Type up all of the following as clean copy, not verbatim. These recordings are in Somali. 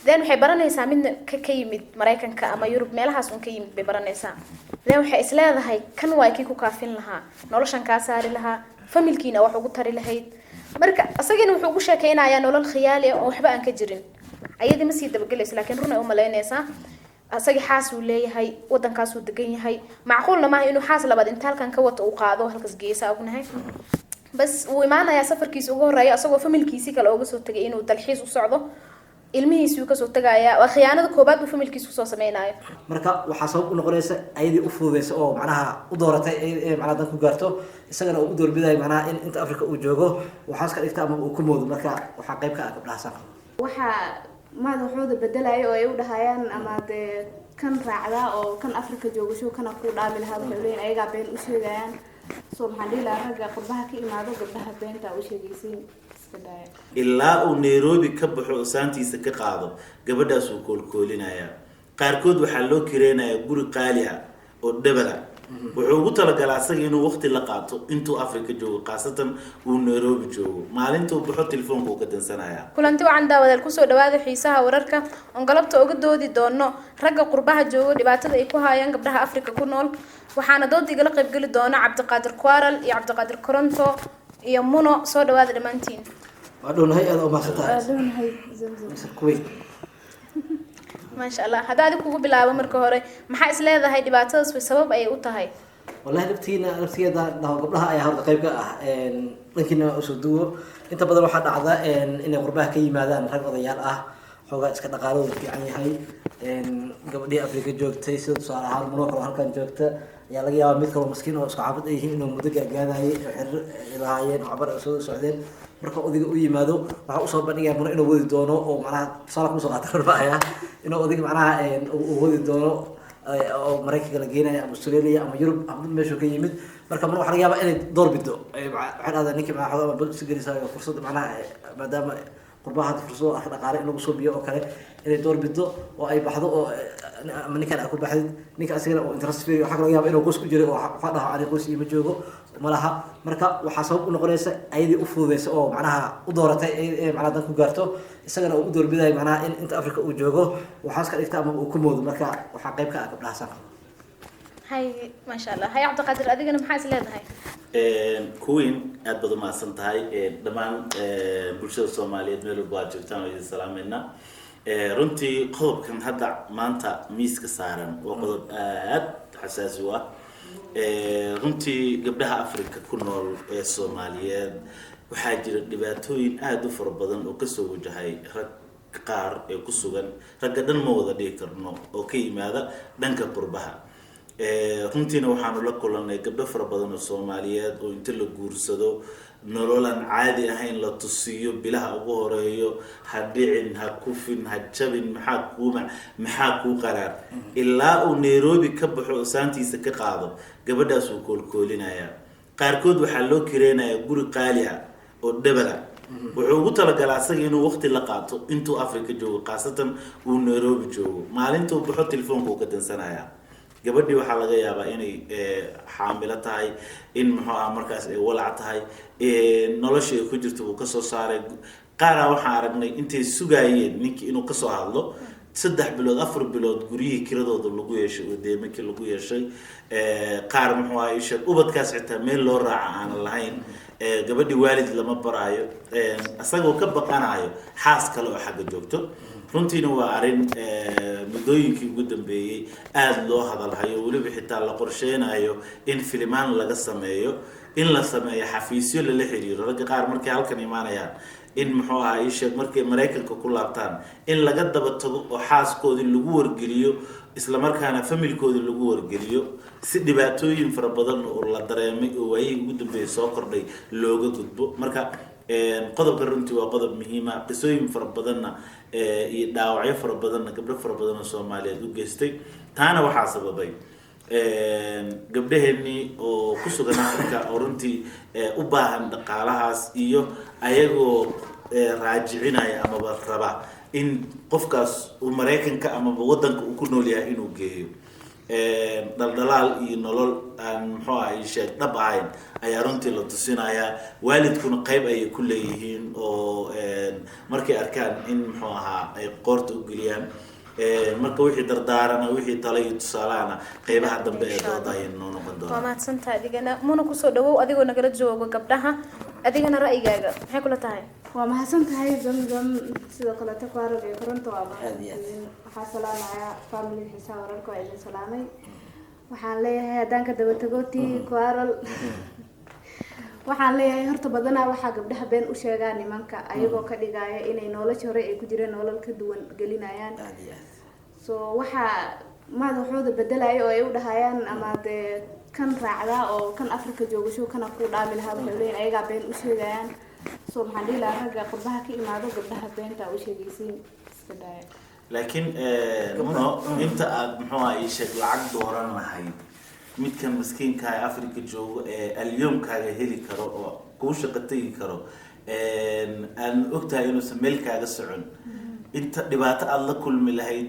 Then waxay baranaysaa midna ka yimid Maraykanka ama Yurub, meelahaas un ka yimid bay baranaysaa. Then waxay isleedahay, kan waa kii ku kaafin lahaa, noloshan kaa saari lahaa, familkiina wax ugu tari lahayd. Marka isagina wuxuu ugu sheekeynayaa nolol khiyaali ah oo waxba aan ka jirin. Ayadii ma sii dabagelayso, laakiin run ay umalaynaysaa. Asagii xaas uu leeyahay, wadankaasuu degan yahay. Macquulna maaha inuu xaas labaad inta halkan ka wato uu qaado halkaas geesa. Ognahay bas wuu imaanayaa safarkiisa ugu horeeya, isagoo familkiisii kale uga soo tegay inuu dalxiis u socdo. Ilmihiisuu kasoo tegayaa. Waa khiyaanada koobaad uu familkiisa kusoo sameynayo. Marka waxaa sabab u noqonaysa ayadii u fududeysa oo macnaha u dooratay inay macnaha dan ku gaarto, isagana uu u doorbidayo macnaha in inta Africa uu joogo waxaas ka dhigta ama uu ku moodo. Marka waxaa qayb ka ah gabdhaha saan. Waxaa madaxooda bedelaya oo ay u dhahayaan, ama dee kan raacdaa oo kan Africa joogasho kana ku dhaami lahaa, waxay uleeyihin ayagaa been u sheegayaan. So maxaan dhihi lahaa ragga qurbaha ka imaado, gabdhaha beenta u sheegaysiin iska daaya. Ilaa uu Nairobi ka baxo oo saantiisa ka qaado, gabadhaasuu koolkoolinayaa. Qaarkood waxaa loo kireynayaa guri qaali ah oo dhebela. Wuxuu ugu talagalaa asaga inuu waqti la qaato intuu Africa joogo, khaasatan uu Nairobi joogo. Maalintuu baxo, telefoonka uu ka dansanayaa. Kulanti wacan, daawadaal. Kusoo dhawaada xiisaha wararka oon galabta uga doodi doono ragga qurbaha joogo dhibaatada ay ku hayaan gabdhaha Africa ku nool. Waxaana dooda igala qaybgeli doona Cabdiqaadir Quaral iyo Cabdiqaadir Coronto iyo Muno. Soo dhawaada dhammaantiin. Waa dhownahay, aada u mahadsan tahay. Waa dhownahay, Zamzam. Mr Kuwait. Maasha Allah. Hadda adig kugu bilaabo, marka hore maxaa is leedahay dhibaatadaas way sabab ayay u tahay? Wallahi laftiina laftigeeda dhaho, gabdhaha ayaa horta qayb ka ah. Dhankiina usoo duwo, inta badan waxaa dhacda inay qurbaha ka yimaadaan rag odayaal ah, xoogaa iska dhaqaalooda fiican yahay. Gabadhii Afrika joogtay, sida tusaale ahaan Muno kale oo halkan joogta, ayaa laga yaabaa mid kaloo maskiin oo isku xaafad ay yihiin inuu muddo gaagaadayay oo xiriir ay lahaayeen oo cabar ay soo socdeen. Marka odayga u yimaado, waxaa usoo bandhigaya Muno inuu wadi doono oo macnaha tusaale kusoo qaata rarbaya inuu odayga macnaha uu wadi doono oo Maraykanka la geenaya ama Australia ama Yurub ama meeshuu ka yimid. Marka mar waxaa laga yaabaa inay door bido. Waxay dhahdaa ninkii macnaha xoogaa bal isu gelisaayo fursad macnaha, maadaama qurbaha hadda fursado ah dhaqaale in lagu soo biyo oo kale, inay door bido oo ay baxdo oo ama ninkan ay ku baxdid, ninka asigana oo interest free. Waxaa laga yaabaa inuu qoys ku jiray oo waxaa dhaho, ani qoys iima joogo malaha. Marka waxaa sabab u noqonaysa ayadii u fududeysa oo macnaha u dooratay inay macnaha dan ku gaarto, isagana uu u doorbidayo macnaha in inta Africa uu joogo waxaas ka dhigta ama uu ku moodo. Marka waxaa qayb ka ah gabdhaha saan. Hay, maasha Allah. Hay, Cabdiqaadir, adigana maxaa is leedahay? Queen, aad baad umahadsan tahay. Dhammaan bulshada Soomaaliyeed meel walba aad joogtaan waa idin salaameynaa. Runtii qodobkan hadda maanta miiska saaran waa qodob aad xasaasi u ah. Runtii gabdhaha Africa ku nool ee Soomaaliyeed waxaa jira dhibaatooyin aada u fara badan oo kasoo wajahay rag qaar ee ku sugan, ragga dhan ma wada dhigi karno, oo ka yimaada dhanka qurbaha. Runtiina waxaanu la kulanay gabdho fara badan oo Soomaaliyeed oo inta la guursado nololan caadi ahayn la tusiyo bilaha ugu horeeyo: ha dhicin, ha kufin, ha jabin, maxaa kuuma, maxaa kuu qaraar. Ilaa uu Nairobi ka baxo oo saantiisa ka qaado, gabadhaasuu koolkoolinayaa. Qaarkood waxaa loo kireynayaa guri qaali ah oo dhebela. Wuxuu ugu talagalaa asaga inuu waqti la qaato intuu Africa joogo, khaasatan uu Nairobi joogo. Maalintuu baxo, telefoonka uu ka dansanayaa. Gabadhii waxaa laga yaabaa inay xaamilo tahay, in muxuu aha markaas ay walac tahay, nolosha ay ku jirto buu kasoo saaray. Qaaraa waxaan aragnay intay sugaayeen ninkii inuu kasoo hadlo 3 bilood, 4 bilood, guryihii kiradooda lagu yeeshay oo deemankii lagu yeeshay. Qaar muxuu ahaa isheeg ubadkaas xitaa meel loo raaca aanan lahayn. Gabadhii waalid lama baraayo, isagoo ka baqanayo xaas kale oo xagga joogto. Runtiina waa arrin muddooyinkii ugu dambeeyey aada loo hadalhayo, weliba xitaa la qorsheynayo in filimaan laga sameeyo, in la sameeyo xafiisyo lala xiriiro ragga qaar markay halkan imaanayaan, in muxuu ahaa isheeg markay Maraykanka ku laabtaan in laga daba tago oo xaaskoodii lagu wargeliyo, islamarkaana familkoodii lagu wargeliyo, si dhibaatooyin fara badan oo la dareemay oo waayihii ugu dambeeyay soo kordhay looga gudbo. Marka qodobka runtii waa qodob muhiima, qisooyin fara badanna iyo dhaawacyo fara badanna gabdho fara badan oo Soomaaliyeed u geystay. Taana waxaa sababay gabdhaheenii oo ku sugan Africa oo runtii u baahan dhaqaalahaas iyo ayagoo raajicinaya amaba raba in qofkaas uu Maraykanka amaba wadanka uu ku nool yahay inuu geeyo. Dhaldhalaal iyo nolol aan muxuu ahay sheeg dhab ahayn ayaa runtii la tusinayaa. Waalidkuna qayb ayay ku leeyihiin oo markay arkaan in muxuu ahaa ay qoorta u geliyaan. Marka wixii dardaarana, wixii talo iyo tusaalahana, qeybaha dambe ee dooda ayay noo noqon Waa doonaa. Mahadsantaha. Adigana Muna, kusoo dhawow adigoo nagala joogo gabdhaha. Adigana ra'yigaaga maxay kula tahay? Waa mahadsan tahay Zamzam, sidoo kaleeto Kuarag iyo Koronto waa Aad iyo aad. mahadsantihiin. Waxaa salaamaya family Xiisaha Wararka, waa idin salaamay. Waxaan leeyahay, haddaan ka daba tago tii Kuaral, waxaan leeyahay horta badanaa waxaa gabdhaha been u sheegaa nimanka, ayagoo ka dhigaya inay nolosha hore ay ku jireen nolol ka duwan gelinayaan. Aad iyo aad. So waxaa madaxooda bedelaya oo ay u dhahayaan ama dee kan raacdaa oo kan Africa joogo show kana ku dhaami lahaa, waxay leeyihin ayagaa been u sheegayaan. So maxaan dhihi lahaa, ragga qurbaha ka imaado, gabdhaha beenta u sheegaysiin iska daaya. Laakiin Muno, inta aad muxuu ahaa ii sheeg lacag dooran lahayd midkan miskiinka ee Africa joogo ee alyoomkaaga heli karo oo kuu shaqo tegi karo, aan ogtahay inuusan meel kaaga socon, inta dhibaato aada la kulmi lahayd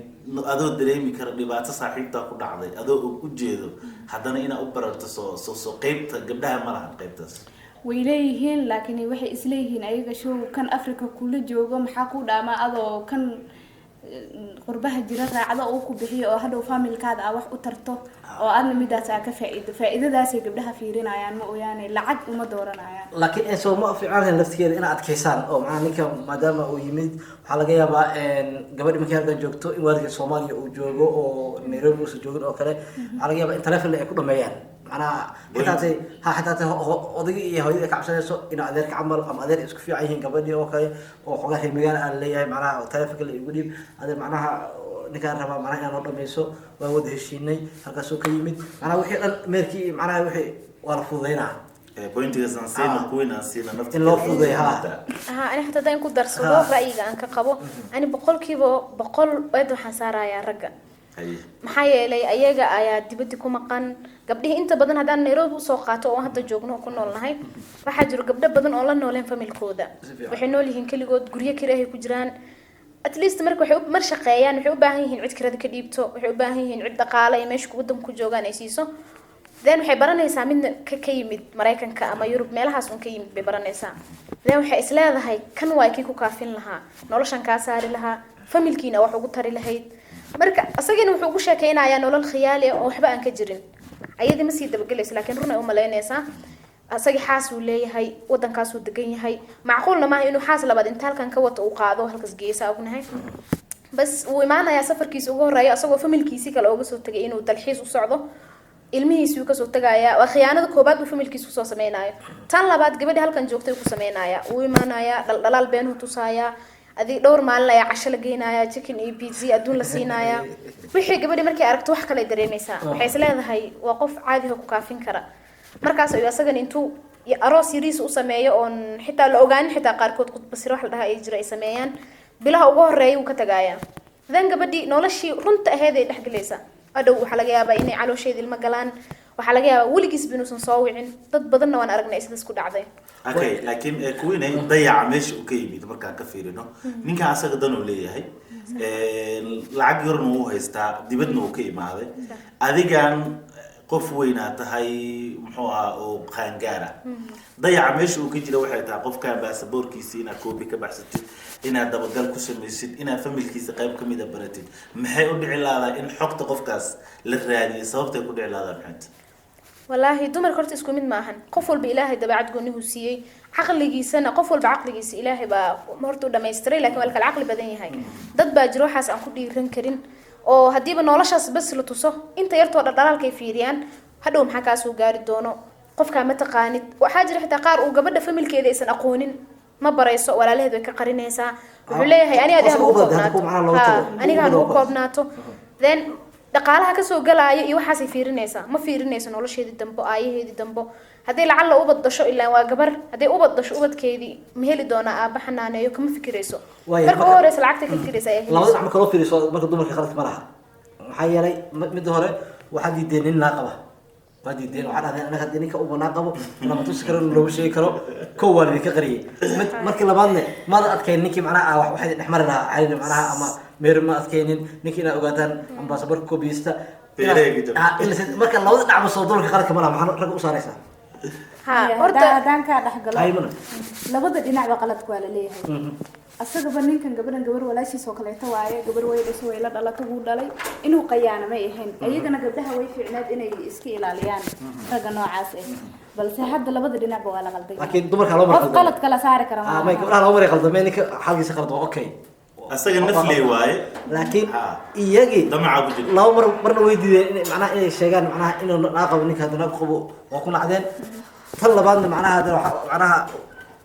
adoo dareemi kara dhibaato saaxiibtaa ku dhacday, adoo og ujeedo, haddana inaad u bararto, soo qeybta gabdhaha ma lahan qeybtaas. Way leeyihiin, laakiin waxay isleeyihiin ayaga show kan Africa kula joogo maxaa ku dhaamaa adoo kan qurbaha jira raacdo uu ku bixiyo oo hadhow familkaada aa wax u tarto oo aadna midaas aa ka faa'iido. Faa'iidadaasay gabdhaha fiirinayaan, ma oyaane lacag uma dooranayaan. Laakiin soo ma fiican lahayn laftigeeda inaad adkeysaan oo macnaha ninka maadaama uu yimid, waxaa laga yaabaa gabadhi markay halkan joogto in waalidka Soomaaliya uu joogo oo Nairobi uusan joogin oo kale. Waxaa laga yaabaa in telefon ay ku dhameeyaan, macnaha xitaa tay odaygii iyo hooyadii ay ka cabsanayso in adeerka camal ama adeer ay isku fiican yihiin gabadhii oo kale oo xogaa reer magaala aan leeyahay, macnaha telefonka la igu dhiib adeer, macnaha ninkaan rabaa macnaha inaan noo dhameyso, waan wada heshiinay, halkaasoo ka yimid, macnaha wixii dhan meerkii, macnaha wixii waa la fududeynaa. Pointigaas aan siino. Ah. Kuwiin aan siino nafta. In loo fududeeyo, ha. Ha, ani xataa haddaan ku darsado ra'yiga aan ka qabo, ani 100% eed waxaan saarayaa ragga. Haye. Maxaa yeelay ayaga ayaa dibadda ku maqan. Gabdhihii inta badan haddaan Nairobi usoo qaato oo hadda joogno oo ku noolnahay, waxaa jiro gabdho badan oo la nooleen familkooda. Si fiican. Waxay nool yihiin keligood, guryo kiraahay ku jiraan. At least marka waxay mar shaqeeyaan, waxay u baahan yihiin cid kirada ka dhiibto, waxay u baahan yihiin cid dhaqaale ay meesha wadanka ku joogaan ay siiso. Then waxay baranaysaa midna ka yimid Maraykanka ama Yurub, meelahaas un ka yimid bay baranaysaa. Then waxay isleedahay kan waa kii ku kaafin lahaa, noloshan kaa saari lahaa, familkiina wax ugu tari lahayd. Marka isagina wuxuu ugu sheekeynayaa nolol khiyaali ah oo waxba aan ka jirin. Ayadii ma sii dabagelayso, laakiin run ay u malaynaysaa. Asagii xaas uu leeyahay, wadankaasuu degan yahay, macquulna maaha inuu xaas labaad inta halkan ka wato uu qaado halkaas geesa. Ognahay bas wuu imaanayaa safarkiisa ugu horeeya asagoo familkiisii kale ooga soo tegay inuu dalxiis u socdo, ilmihiisuu kasoo tegayaa. Waa khiyaanada koobaad uu familkiisa kusoo sameynayo. Tan labaad gabadhi halkan joogtay ku sameynaya, wuu imaanayaa, dhaldhalaal beenuu tusaaya, adig dhowr maalin ayaa casho la geynayaa, chicken iyo pizza adduun la siinayaa. Wixii gabadhi markay aragto wax kale ay dareemeysaa, waxay is leedahay waa qof caadi ah oo ku kaafin kara. Markaas ayuu asagana intuu aroos yariis u sameeyo oon xitaa la ogaanin, xitaa qaarkood khudbasiro wax la dhaha ay jiro ay sameeyaan, bilaha ugu horeeya wuu ka tagayaa. Then gabadhii noloshii runta aheyd ay dhexgelaysaa. Adhow waxaa laga yaabaa inay caloosheeda ilmo galaan, waxaa laga yaabaa weligiisba inuusan soo wicin. Dad badanna waan aragnay sidaas ku dhacday. Okay, laakiin kuwiinay dayaca meesha uu ka yimid markaan ka fiirino, ninkan asaga dan uu leeyahay, lacag yarna wuu haystaa, dibadna uu ka imaaday. Adigan qof weynaa tahay, muxuu ahaa, oo qaangaara, dayaca meesha uu ka jira waxay tahay qofkan baasaboorkiisa inaad koobi ka baxsatid, inaad dabagal ku samaysid, inaad familkiisa qayb kamida baratid. Maxay u dhici lahdaa in xogta qofkaas la raadiyo? Sababtay ku dhici lahdaa maxay tahay? Wallaahi dumarka horta isku mid maahan. Qof walba Ilaahay dabeecad goonihu siiyey, caqligiisana qof walba caqligiisa Ilaahay baa horta u dhamaystiray, laakiin waa la kala caqli badan yahay. Dad baa jiro waxaas aan ku dhiiran karin oo haddiiba noloshaas bas la tuso, inta yartoo dhaldhalaalkay fiiriyaan, hadhow maxaa kaasoo gaari doono qofkaa ma taqaanid. Waxaa jira xitaa qaar uu gabadha familkeeda aysan aqoonin, ma barayso, walaalaheed way ka qarinaysaa. Wuxuu leeyahay ani adi hanugu koobnaato. Ha, aniga hanugu koobnaato. Then dhaqaalaha kasoo galaayo iyo waxaasay fiirinaysaa, ma fiirinayso nolosheedii dambo, aayaheedii dambo. Hadday lacalla ubad dhasho, ilaa waa gabar, hadday ubad dhasho ubadkeedii ma heli doonaa aaba xanaaneeyo? Kama fikirayso. Waayo, marka ugu horeysa lacagtay ka fikiraysa ayaa labada helayso. Dhinac marka loo fiiriso, marka dumarka khaladka ma laha. Maxaa yeelay midda hore waxaa diideen nin naa qaba, waa diideen, waxaa dhahdeen anaga haddii ninka uba naa qabo lama tusi karo, looma sheegi karo. Kow waa lidinka qariyey. Mid markii labaadne maada adkayn ninkii, macnaha ah waxay dhex mari lahaa calina, macnaha ama meeri ma adkaynin ninkii inaad ogaataan ama baasaboorka koobiyista. Feeraha ka jab. Ah, in marka labada dhacba soo dumarka qaladka ma laha, maxaa ragga u saaraysaa? Ha, Horta horta haddaan kaa dhex galo, Haymana. labada dhinacba qaladka waa la leeyahay. Asagaba ninkan gabadhan gabar walaashiis oo kaleeto waaye, gabar way dhashay, way la dhalatay, wuu dhalay, inuu qayaano may ahayn. Ayagana gabdhaha way fiicnaad inay iska ilaaliyaan ragga noocaas ah, balse hadda labada dhinacba waa la qalday. Laakiin dumarka loo mar Qof qalad kala saari kara Ah, maaha. May, gabdhaha loo maray qaldamee, ninka xaalkiisa qalad waa okay. Asaga nafley waaye. Laakiin Ha. iyagii Damaca ku jira. laba mar marna way diideen inay macnaha inay sheegaan macnaha inuu naa qabo ninka, haddana qabo waa ku nacdeen. Tan labaadna macnaha haddana macnaha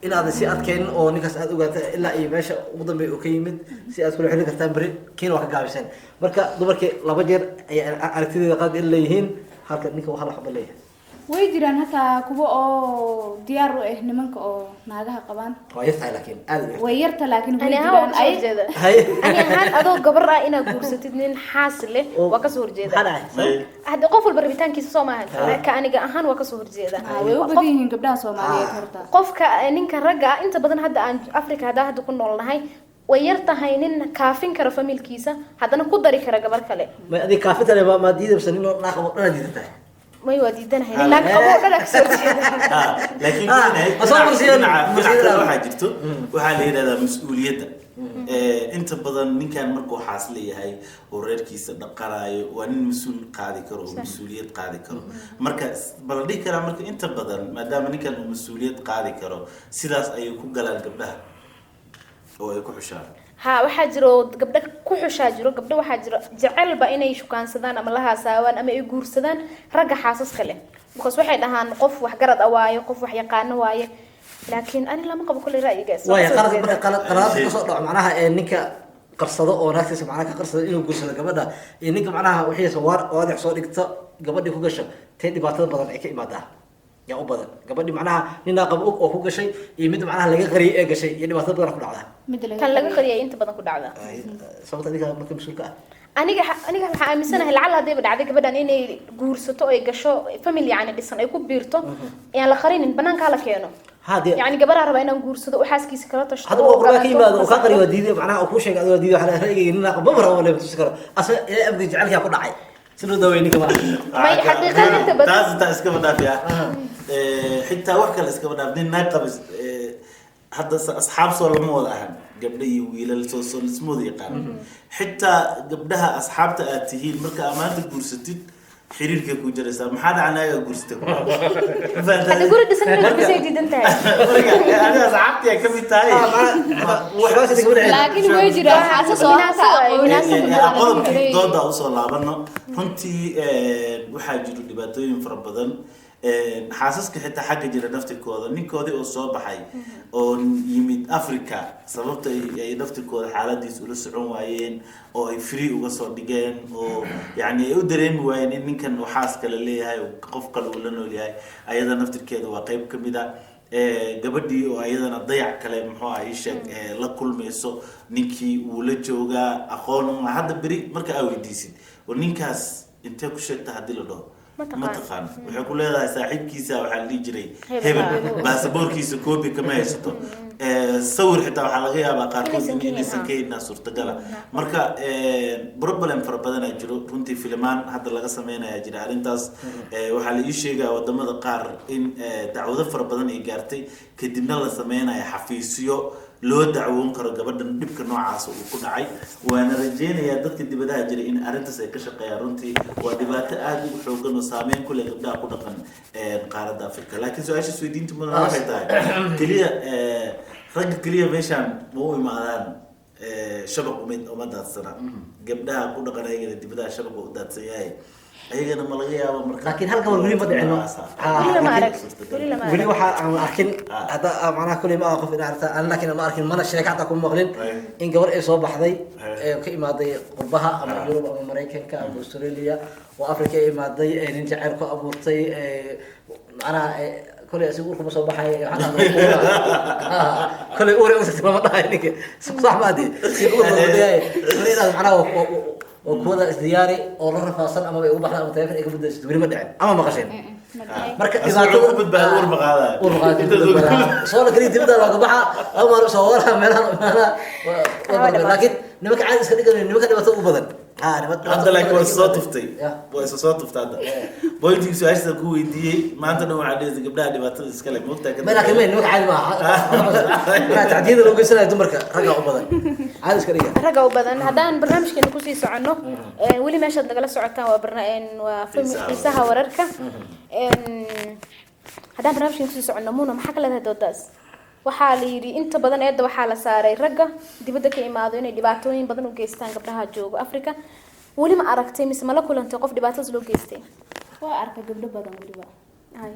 inaadan si adkaynin oo ninkaas aad ogaata ilaa iyo meesha ugu dambeeya uu ka yimid si aad kula xili kartaan beri, kiina waa ka gaabiseen. Marka dumarkii laba jeer ayay aragtideeda qalad in leeyihiin, halka ninka uu hal waxba leeyahay. Way jiraan hataa kuwa oo diyaar u ah nimanka oo naagaha qabaan. Waa yar tahay, laakiin aad u yar. Way yarta, laakiin way Ani ahaan waa jiraan. kasoo Ay horjeeda. Haye. Ani ahaan adoo gabar ah inaad guursatid nin xaas leh waa kasoo horjeeda. Maxaa dhacay? Hadda qof walba rabitaankiisa soo maahan, ka aniga ahaan waa kasoo horjeeda. Ah, way u badan yihiin gabdhaha Soomaaliyeed horta. Qofka ninka ragga ah inta badan hadda aan Africa hadda hadda ku noolnahay way yar tahay nin kaafin kara familkiisa haddana ku dari kara gabar kale. Ma adiga kaafintale ma diidaysa nin naa qabo dhana diidan tahay? May, waa diidanahay, nin naag qabo oo dhan aa kasoo horjeeda. Ha, laakiin Ah, ma soo marsiiyeen? dhinaca kale waxaa jirto, waxaa la yidhahdaa mas-uuliyadda. Inta badan ninkan markuu xaas leeyahay oo reerkiisa dhaqanaayo waa nin mas-uul qaadi karo oo mas-uuliyad qaadi karo. Marka ma la dhihi karaa marka inta badan maadaama ninkan uu mas-uuliyad qaadi karo, sidaas ayay ku galaan gabdhaha oo ay ku xushaan? Ha, waxaa jiro gabdho ku xushaa jiro, gabdho waxaa jiro jecelba inay shukaansadaan ama la haasaawaan ama ay guursadaan ragga xaasaska leh, because waxay dhahaan qof waxgarad ah waaye, qof wax yaqaano waaye, laakiin ani lama qabo kulli ra'yigaas. Waa Waaya kasoo qalad horjeeda. Marka qalad qaladaadka kasoo dhaco macnaha ee ninka qarsado oo naagtiisa macnaha ka qarsado inuu guursado gabadha iyo ninka macnaha wixiisa waar waadix soo dhigto gabadhii ku gasho, tee dhibaatada badan ay ka imaadaa yaa u badan? Gabadhii macnaha ninaa qabo og oo ku gashay iyo mid macnaha laga qariyay ee gashay iyo dhibaatada badan ku dhacda. Midda laga Kan laga qariyay inta badan ku dhacda. Ay, sababta ninka marka mas-uulka ah. Aniga waxaa aaminsanahay lacala haddayba dhacday gabadhan inay guursato ay gasho family yani dhisan ay ku biirto, ayaan la qarinin, banaankaa la keeno. Ha dee. Yani gabaraa rabaa inaan guursado oo xaaskiisa kala tashto Hadda oo waa qurbaa ka ogolaato, yimaado oo kaa qariyo fasaxdo. Waa diiday macnaha oo kuu sheegay adigo diiday, waxaa ra'yigayga ninaa qabo ma rabo lema tusi karo asaga ilaa abdi jecelkaa ku dhacay si loo daweey ninka malaha. May, xaqiiqada inta badan- Taas intaa iskaba dhaafi ah. Xitaa wax kale iskaba dhaaf, nin naag qabis hadda asxaab soo lama wada ahan, gabdho iyo wiilal soo lisma wada yaqaan. Xitaa gabdhaha asxaabta aad tihiin marka amaanta guursatid xiriirkay ku jiraysaa, maxaa dhaca naagaa guursatay? Ma fahantaa? Hadda guri dhisan inay gubisay diidan tahay. Marka aniga asxaabtii ay ka mid tahay. Ah, macnaha- Laakiin way jiraan xaasas oo hataa aqoonin. Qodobkii dooda usoo laabano, runtii waxaa jiro dhibaatooyin fara badan. Xaasaska xitaa xagga jira naftirkooda ninkoodii oo soo baxay oo yimid Africa, sababta ay naftirkooda xaaladiis ula socon waayeen oo ay free uga soo dhigeen oo yacni ay u dareemi waayeen in ninkan uu xaas kale leeyahay oo qof kale uu la nool yahay, ayada naftirkeeda waa qayb ka mid a. Gabadhii oo ayadana dayac kale muxuu ah ii sheeg la kulmayso, ninkii wuu la joogaa, aqoon uma hadda beri marka aa weydiisid war ninkaas intee ku sheegta haddii la dhaho, Ma taqaan. ma taqaan. Waxay ku leedahay saaxiibkiisa waxaa la dhihi jiray Hebel. hebel, baasaboorkiisa koobi kama haysato. Sawir xitaa waxaa laga yaabaa qaarkood Inaysan ka inaysan helin, ka helina suurtagala. Marka problem fara badanaa jiro runtii, filimaan hadda laga sameynaya jira arrintaas. Waxaa la ii sheegaya wadamada qaar in dacwado fara badan ay gaartay, kadibna la sameynaya xafiisyo loo dacwoon karo gabadhan dhibka noocaas uu ku dhacay. Waana rajeynayaa dadka dibadaha jiray in arrintaas ay ka shaqeeyaan. Runtii waa dhibaato aada ugu xoogan oo saameyn ku leh gabdhaha ku dhaqan qaaradda Afrika. Laakiin su-aasha isweydiinta mudan waxay tahay keliya ragga keliya meeshaan ma u imaadaan shabaq uma daadsana, gabdhaha ku dhaqan ayagana dibadaha shabaqa u daadsan yahay, ayagana ma laga yaabo marka? Laakiin hal gabar weli ma dhicino. Weli lama arag, weli lama weli arag. Waxa aan arkin Ah. hadda ah, macnaha kuley ma aha qof in aragta aan, laakiin ma arkin mana sheeka xataa kuma maqlin Ay. in gabar ay soo baxday Ay. ee ka imaaday qurbaha ama Ah. Yurub ama Maraykanka ama Australia oo Africa ay imaaday ee nin jacayl ku abuurtay ee macnaha koley asiga uurkuma soo baxay, waxaan koley uur ay usirtay lama dhahay ninka, sax ma adi si uur loo dhigay koley inaad macnaha oo kuwada isdiyaari oo la rafaadsan ama ay ugu baxdaan ama taleefon ay ka bedesho weli ma dhicin ama maqasheen. Marka Asoo wuxuu ku badbaado uur ma qaadayo. Uur ma qaadayo, Intaas uu ku soo la kaliya dibadda looga baxa laba maalin soo wara meelahan meelaha Waa laakiin nimanka caadi iska dhigan, nimanka dhibaato ugu badan. Ha, dhibaato. Hadda laakiin waa soo tuftay. Ya. Waa isa soo tuftay hadda. Pointing su-aasha ku weydiiyey maanta dhan waxaa dhehaysa gabdhaha dhibaatada iska leh, moogtaa ka Ma laakiin may nimanka caadi maaha. Maxaa tacdiyada loo geysanayo dumarka ragga u badan, caadi iska dhiga. Ragga u badan. Haddaan barnaamijkeena kusii soconno, weli meeshaad nagala socotaan waa waa Xiisaha. Xiisaha wararka. Haddaan barnaamijkeena kusii soconno, Muna, maxaa ka leedahay doodaas? Waxaa la yidhi inta badan eedda waxaa la saaray ragga dibadda ka imaado inay dhibaatooyin badan u geystaan gabdhaha joogo Africa. Weli ma aragtay mise ma la kulantay qof dhibaatadaas loo geystay? Waa arkay gabdho badan weliba. Hay.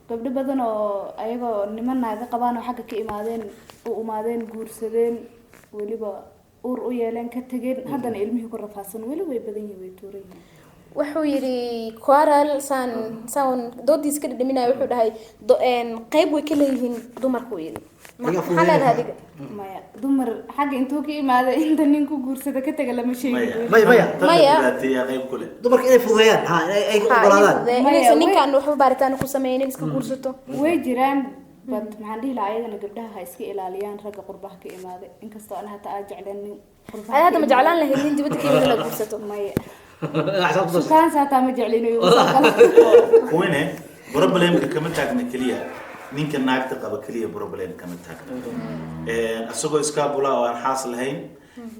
Gabdho badan oo ayagoo niman naaga qabaan oo xagga ka imaadeen, u imaadeen, guursadeen, weliba uur u yeeleen, ka tegeen, haddana ilmihii ku rafaadsan weli way badan yihiin, way tuuran yihiin. Wuxuu yidhi quaral saan saan doodiis ka dhadhaminaya, wuxuu dhahay qayb way ka leeyihiin dumarku, yidhi. Iga maxaa leedahay adiga? Maya, dumar xagga intuu ka imaada inta nin ku guursada ka taga lama sheegi doono. Maya, maya. Maya. Dhibaateeyaa qayb ku leh. Dumarka inay fududeeyaan, ha, inay ay Ha, inay ogolaadaan. Maya, inaysan ninkaan waxba baaritaan ku sameynin, iska guursato. Way jiraan, but maxaan dhihi lahaa, ayagana gabdhaha ha iska ilaaliyaan ragga qurbaha ka imaaday, inkastoo ana hataa aad jecleen nin qurbaha Ada hadda ka ma jeclaan lahayd nin dibadda ka yimid inaad guursato? Maya. Axsaab ku darsan. Shukaansa hataa ma jeclin inuu igu soo galo. Kuwine problemka kama taagna keliya ninka naagta qaba keliya, problem kama taagna. Isagoo iskaabula oo aan xaas lahayn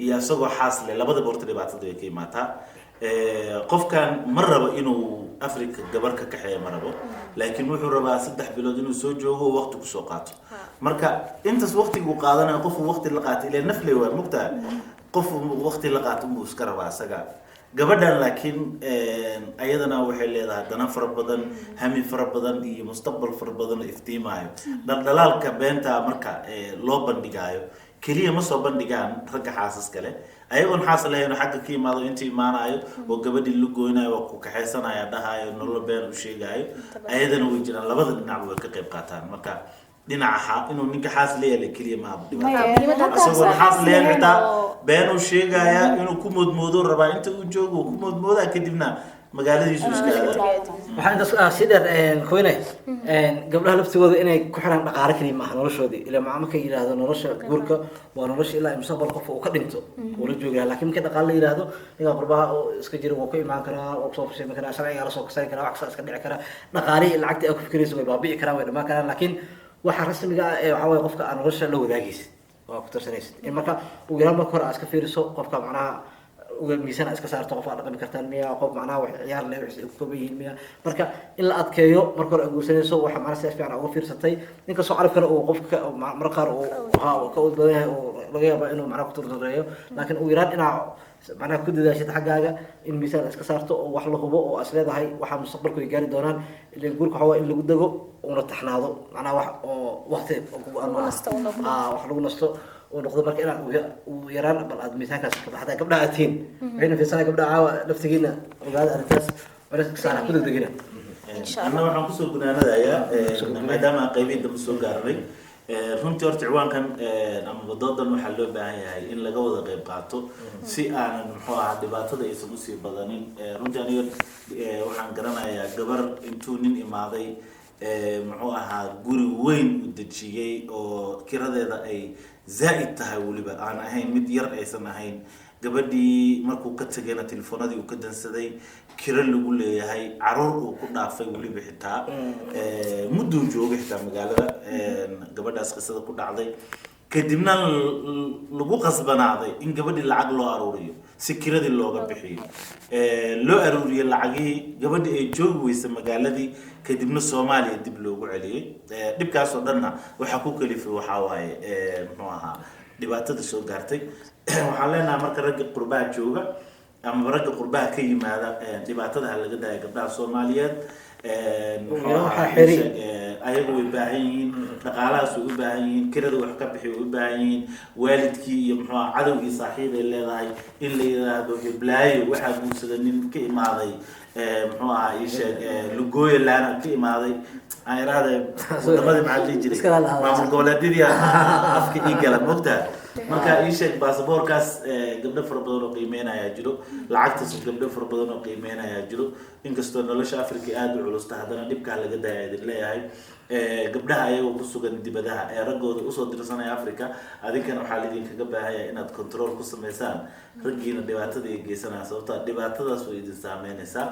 iyo isagoo xaas leh, labadaba horta dhibaatada way ka imaataa. Qofkan ma rabo inuu Africa gabar ka kaxeeya, ma rabo, laakiin wuxuu rabaa 3 bilood inuu soo joogo oo waqti kusoo qaato. Marka intaas waqtiga uu qaadanayo, qofuu waqti la qaatay ilaa nafle waa mugtaha, qof waqti la qaato unbuu iska rabaa isaga. Gabadhan laakiin ayadana waxay leedahay dana fara badan, hami fara badan iyo mustaqbal fara badan oo iftiimaayo. Dhaldhalaalka beenta marka loo bandhigaayo keliya ma soo bandhigaan ragga xaasas kale ayagoon xaas lahayn oo xagga ka imaado, inta imaanayo oo gabadhii la goynayo, waa ku kaxaysanaya dhahayo, nolol been u sheegayo, ayadana way jiraan. Labada dhinacba way ka qayb qaataan. Marka dhinaca inuu ninka xaas leeyahay keliya maaha dhibaato. Maya, Muhiimadda isagoon xaas lahayn xitaa oo- been uu sheegayaa, inuu ku moodmoodo rabaa, inta uu joogo uu ku moodmoodaa, kadibna magaaladiisu iska aada. Waxaa intaas sii dheer, koyne, gabdhaha laftigooda inay ku xiraan dhaqaale keliya maaha noloshoodii. Ilaa maca markay yidhaahdo nolosha guurka waa nolosha ilaa mustaqbal qofka uu ka dhinto uu la joogi lahaa, laakiin markii dhaqaale la yidhaahdo, ninka qurbaha oo iska jira wuu ku imaan karaa, waa kusoo fashilmi karaa, sharcigaa lasoo kasari karaa, wax kasta iska dhici karaa, dhaqaalihii lacagtii aad ku fikirayso way baabi'i karaan, way dhamaan karaan. Laakiin waxa rasmiga ah ee waxaa waye qofka aan nolosha la wadaagaysid waa ku tarsanaysid in marka ugu yaraan marka hore aad iska fiiriso qofka, macnaha uga miisaan aad iska saarto, qof aad dhaqmi kartaan miya, qof macnaha wax ciyaar leh wax ay ku kooban yihiin miya. Marka in la adkeeyo marka hore aad guursanayso, waxa macnaha si fiican uga fiirsatay. Ninkastoo carabkana uu qofka mar qaar uu ha uu ka ud badan yahay oo laga yaabo inuu macnaha ku turtureeyo, laakiin ugu yaraan inaa macnaha ku dadaashid xaggaaga in miisaan aad iska saarto oo wax la hubo oo as leedahay waxaa mustaqbalku ay gaari doonaan. Ileen guurka waxaa waaye in lagu dego una taxnaado, macnaha wax oo waqti oo ku go-an Lagu maaha. nasto uu noqdo. Wax lagu nasto uu noqdo. Marka inaad ugu yaraan bal aad miisaankaas ka baxdaa, gabdhaha aad tihiin waxayna fiirsanaa, gabdhaha caawa laftigiina ogaada arrintaas, culays iska saara, ku degdegina. Insha Anna waxaan kusoo gunaanadayaa, maadaama aan qaybihii dambe soo gaarnay, runtii horta ciwaankan ama doodan waxaa loo baahan yahay in laga wada qayb qaato si aanan muxuu ahaa dhibaatada aysan usii badanin. Runtii aniga waxaan garanayaa gabar intuu nin imaaday, muxuu ahaa, guri weyn u dejiyey oo kiradeeda ay zaa'id tahay, weliba aan ahayn mid yar aysan ahayn. Gabadhii markuu ka tegayna telefoonadii uu ka dansaday, kiro lagu leeyahay, caruur uu ku dhaafay, weliba xitaa mudduu joogay xitaa magaalada. Gabadhaas qisada ku dhacday kadibna lagu qasbanaaday in gabadhii lacag loo aruuriyo si kiradii looga bixiyo. Loo aruuriyey lacagihii, gabadhii ay joogi weysa magaaladii, kadibna Soomaaliya dib loogu celiyey. Dhibkaas oo dhanna waxaa ku kalifay waxaa waaye muxuu ahaa dhibaatada soo gaartay. Waxaan leenahay marka ragga qurbaha jooga ama ragga qurbaha ka yimaada, dhibaatada ha laga daaya gabdhaha Soomaaliyeed. Muxuu Waxaa ahaa, xiri. Ayagu way baahan yihiin, dhaqaalahaas way u baahan yihiin, kirada wax ka bixi way u baahan yihiin, waalidkii iyo muxuu ahaa cadowgii saaxiib ay leedahay in la yidhaahdo hiblaayo waxaa guursada nin ka imaaday, muxuu ahaa ii sheeg, lugooya laana ka imaaday, aan iraahde wadamadii maxaa la dhihi jiray Iska laalaada. maamul goboleedyadii afka ii gala, mogtaha. Marka ii sheeg, baasaboorkaas gabdho fara badan oo qiimeynayaa jiro, lacagtaas gabdho fara badan oo qiimeynayaa jiro. Inkastoo nolosha Africa aada u culusta, haddana dhibkaa laga daaya idin leeyahay. Gabdhaha ayagoo ku sugan dibadaha ee raggooda usoo dirsanaya Africa, adinkana waxaa laidinkaga baahaya inaad control ku sameysaan raggiina dhibaatada ay geysanaya, sababta dhibaatadaas way idin saameynaysaa.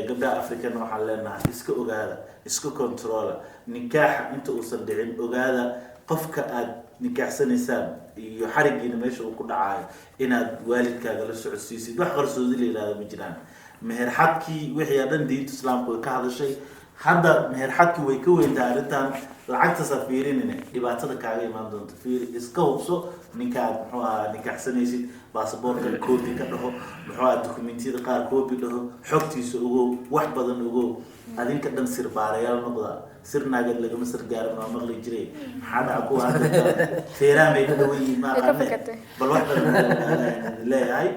Gabdhaha Africana waxaan leenahay, iska ogaada, iska controla nikaaxa inta uusan dhicin. Ogaada qofka aad nikaaxsanaysaan iyo xarigiina meesha uu ku dhacayo, inaad waalidkaaga la socodsiisid. Wax qarsoodi la yihahdo ma jiraan. Meher xadkii wixii oo dhan diinta Islaamku way ka hadashay. Hadda meher xadkii way ka weyntahay arrintan. Lacagtaasa fiirinine, dhibaatada kaaga imaan doonto fiiri. Iska hubso ninka aad, muxuu ahaa, nikaaxsanaysid. Baasaboorka copy ka dhaho, muxuu ahaa, dokumentiyada qaar copy dhaho, xogtiisa ogow, wax badan ogow. Adinka dhan sirbaarayaal noqda. Sir naageed lagama sir gaarin waa maqli jiray. Maxaa dhaca kuwa hadda feeraan bay ka dhawan yihiin, ma Way ka aqaane. Fakatay. Bal wax badan leeyahay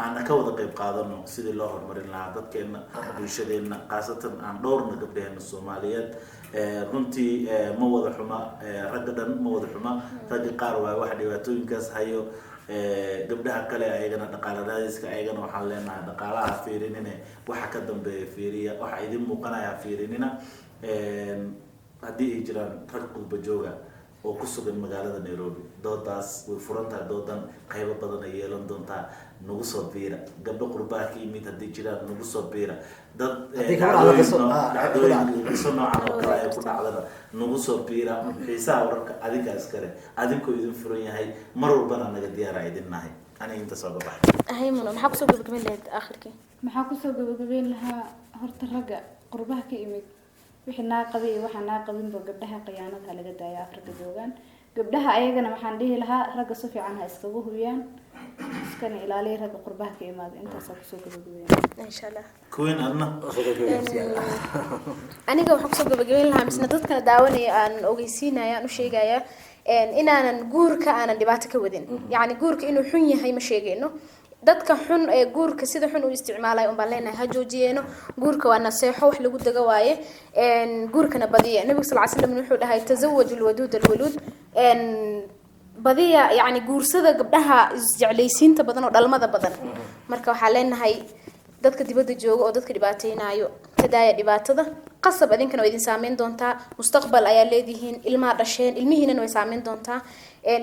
aana ka wada qayb qaadano sidii loo horumarin lahaa dadkeena, bulshadeena, khaasatan aan dhowrna gabdhaheena Soomaaliyeed. Runtii ma wada xuma ragga dhan, ma wada xuma. Ragga qaar waa wax dhibaatooyinkaas hayo. Gabdhaha kale ayagana dhaqaala raadiska, ayagana waxaan leenahay, dhaqaalaha fiirinine, waxa ka dambeeya fiiriya, waxa idin muuqanaya fiirinina. Haddii ay jiraan rag qurba jooga oo ku sugan magaalada Nairobi, doodaas way furan tahay, doodan qaybo badan ay yeelan doontaa. Nagu soo biira. Gabdho qurbaha ka yimid haddii jiraan, nagu soo biira. Dad Haddii kugu dhacdo dhacdooyin dhacdo. Dhacdooyin qiso noocan oo kale ay ku dhacdana, nagu soo biira. Xiisaha wararka adinkaa iskale, adinkoo idin furan yahay, mar walbana naga diyaara idin nahay. Aniga intaas ooga baxay. Haymuno, maxaa kusoo gabagabayn lahayd aakhirkii? Maxaa kusoo gabagabeyn lahaa? Horta ragga qurbaha ka imid, wixii naa qabay iyo waxaa naa qabinba, gabdhaha khiyaanada ha laga daaya Afrika joogaan. Gabdhaha ayagana waxaan dhihi lahaa, ragga si fiican ha iskaga hubiyaan, iskana ilaaliya ragga qurbaha ka imaada. Intaasaa kusoo gabagabeyn. Insha Allah. Queen, adna? Aniga waxaan kusoo gabagabeyn lahaa, misna dadkana daawanaya aan ogeysiinaya, aan u sheegaya inaanan guurka aanan dhibaato ka wadin. Yacni guurka inuu xun yahay ma sheegayno. Dadka xun ee guurka sida xun u isticmaalaya unbaan leenahay ha joojiyeeno. Guurka waa naseexo, wax lagu dago waaye. Guurkana badiya. Nabiga sal ly slam wuxuu dhahay: "Tazawaju lwaduud alwaluud." Badiya, yacni guursada gabdhaha isjeclaysiinta badan oo dhalmada badan. Marka waxaa leenahay dadka dibadda jooga oo dadka dhibaateynayo, ka daaya dhibaatada. Qasab adinkana waa idin saameyn doontaa. Mustaqbal ayaa leedihiin, ilmaha dhasheen, ilmihiinana way saameyn doontaa.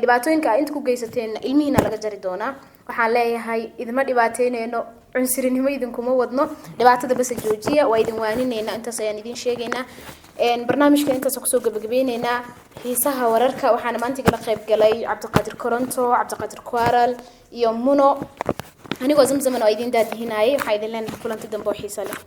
Dhibaatooyinka aa inta ku geysateen ilmihiina laga jari doonaa. Waxaan leeyahay, idima dhibaateyneyno, cunsurinimo idinkuma wadno, dhibaatada basa joojiya, waa idin waanineynaa. Intaas ayaan idin sheegaynaa. Barnaamijka intaas kusoo gabagabeyneynaa, xiisaha wararka. Waxaana maanta igala qayb galay Cabdiqaadir Koronto, Cabdiqaadir Kwaral iyo Muno. Anigoo Zamzaman oo idin daadihinayay, waxaa idin leenahay kulanti dambe oo xiiso leh.